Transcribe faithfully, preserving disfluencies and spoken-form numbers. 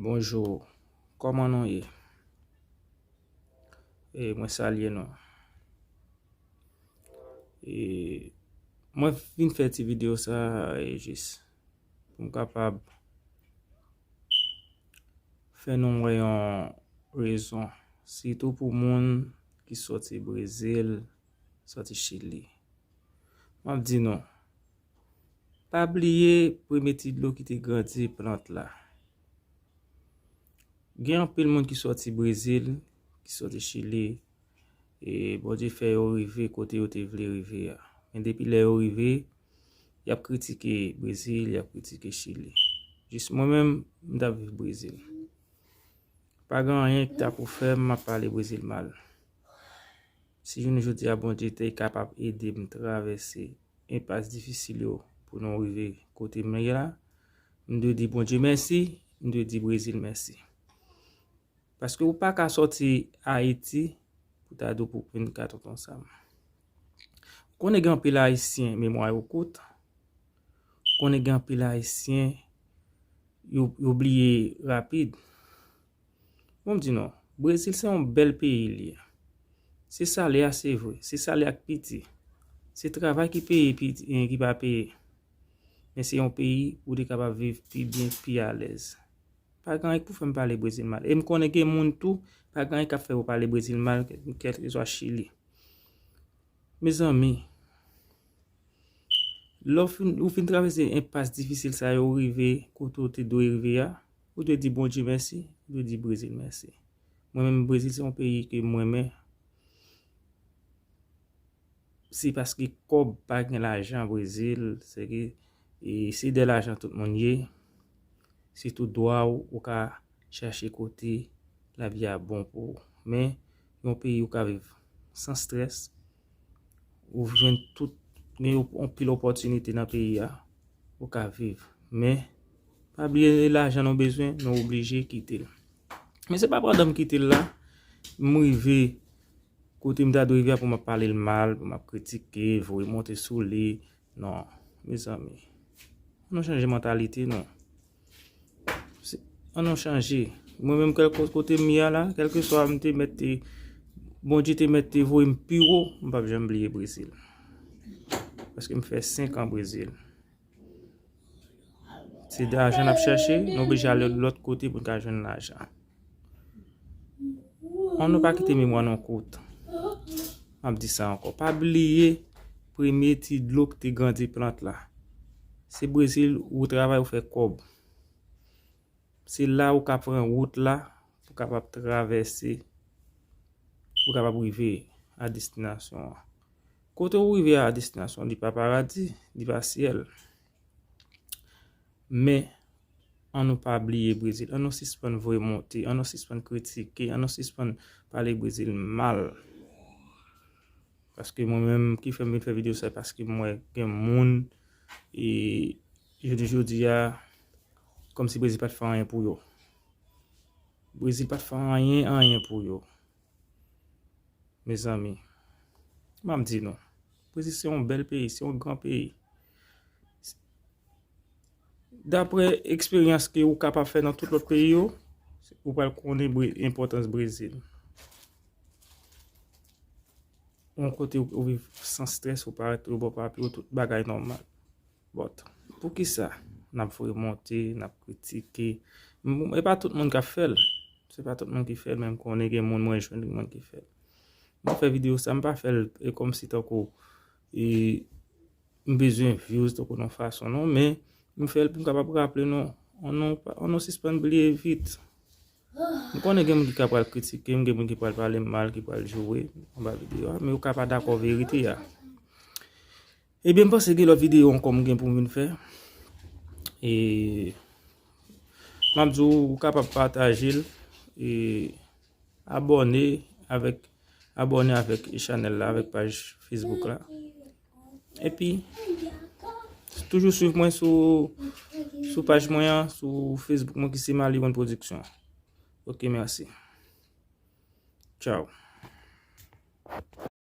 Bonjou, kòman nou ye? E mwen salye nou. E mwen vin fè ti videyo sa e jis pou m kapab fè nou wè yon rezon, sitou pou moun ki soti Brezil, soti Chili. M ap di nou, pa bliye premye ti dlo ki te grandi plant la. Gen anpil moun ki soti Brezil, ki soti Chili, e Bondye fè yo rive kote yo te vle rive a. Men depi lè yo rive, y ap kritike Brezil, y ap kritike Chili. Jis mwen menm, m t ap viv Brezil. Pa gen anyen ki ta pou fè m ap pale Brezil mal. Si jounen jodi a Bondye te kapab ede m travèse enpas difisil yo pou nou rive kote m ye la, m dwe di Bondye mèsi, m dwe di Brezil mèsi. Paske ou pa ka soti Ayiti pou ta di w pou vin ka tonton Sam. Ou konnen gen anpil Ayisyen memwa yo kout. Ou konnen gen anpil Ayisyen yo, yo bliye rapid. Bon, m di nou, Brezil se yon bèl peyi li ye. Se salè a se vre, se salè a k piti. Se travay ki peye piti, eh, ki pa peye. Men se yon peyi ou te kapab viv pi byen, pi alèz. Pa gen anyen k pou fè m pale Brezil mal. E m konnen gen moun tou, pa gen anyen k ap fè yo pale Brezil mal, kèlkeswa Chili. Mezanmi, lè w fin, ou fin travèse enpas difisil sa yo, ou rive kote w te dwe rive a, ou dwe di Bondye mèsi, ou dwe di Brezil mèsi. Mwen menm, Brezil se yon peyi ke m renmen. Se paske kòb pa gen lajan Brezil, se ke, e, se de lajan tout moun ye. Se tou dwa w, ou ka chache kote lavi a bon pou ou. Men, yon peyi ou ka viv san strès, ou jwenn tout, gen yon pil opòtinite nan peyi a, ou ka viv. Men, pa bliye lajan nou bezwen, nou oblije kite l. Men se pa pandan m kite l la, m rive kote m ta dwe rive a pou m ap pale l mal, pou m ap kritike, voye monte sou li. Non, mezanmi. Ann nou chanje mantalite nou. Se, ann nou chanje. Mwen menm, kèlke kote m ye a la, kèlkeswa m te mèt te, Bondye te mèt te voye m pi wo, m p ap janm bliye Brezil. Paske m fè senk an Brezil. Se lajan n ap chache, nou oblije ale lòt kote pou n ka jwenn lajan. Ann nou pa kite memwa nou kout. M ap di sa ankò. Pa bliye premye ti dlo ki te grandi plant la. Se Brezil ou travay ou fè kòb. Se la ou ka pran wout la pou kapab travèse, pou kapab rive a destinasyon an. Kote ou rive a destinasyon, li pa paradi, li pa syèl. Men, ann nou pa bliye Brezil. Ann nou sispann voye monte. Ann nou sispann kritike. Ann nou sispann pale Brezil mal. Paske mwen menm ki fè m vin fè videyo sa, paske m wè gen moun, e, jodi jodi a, kòmsi Brezil pa t fè anyen pou yo. Brezil pa t fè anyen, anyen pou yo. Mezanmi, m ap di nou, Brezil se yon bèl peyi, se yon gran peyi. Daprè eksperyans ke ou kapab fè nan tout lòt peyi yo, ou pral konnen Bre-, enpòtans Brezil. Yon kote ou, ou viv san strès, ou pa rete, ou ba w papye, tout bagay nòmal. But, poukisa n ap voye monte, n ap kritike? M, e pa tout moun k ap fè l. Se pa tout moun ki fè l, men m konnen gen moun mwen jwenn, gen moun ki fè l. Mwen fè videyo sa, m pa fè l e kòmsi tankou, e, m bezwen views tankou nan fason, non, men m fè l pou m kapab raple nou, ann nou, ann nou sispann bliye vit. M konnen gen moun ki ka pral kritike m, gen moun ki pral pale m mal, ki pral joure anba videyo a, men yo ka pa dakò verite a. Ebyen, m panse gen lòt videyo ankò m gen pou m vin fè. E m ap di w, ou kapab pataje l, e abòne avèk, abòne avèk chanèl la, avèk paj Facebook la. Epi, toujou swiv mwen sou, sou paj mwen an, sou Facebook mwen ki se Maliwon Production. Ok, mèsi. Tchao.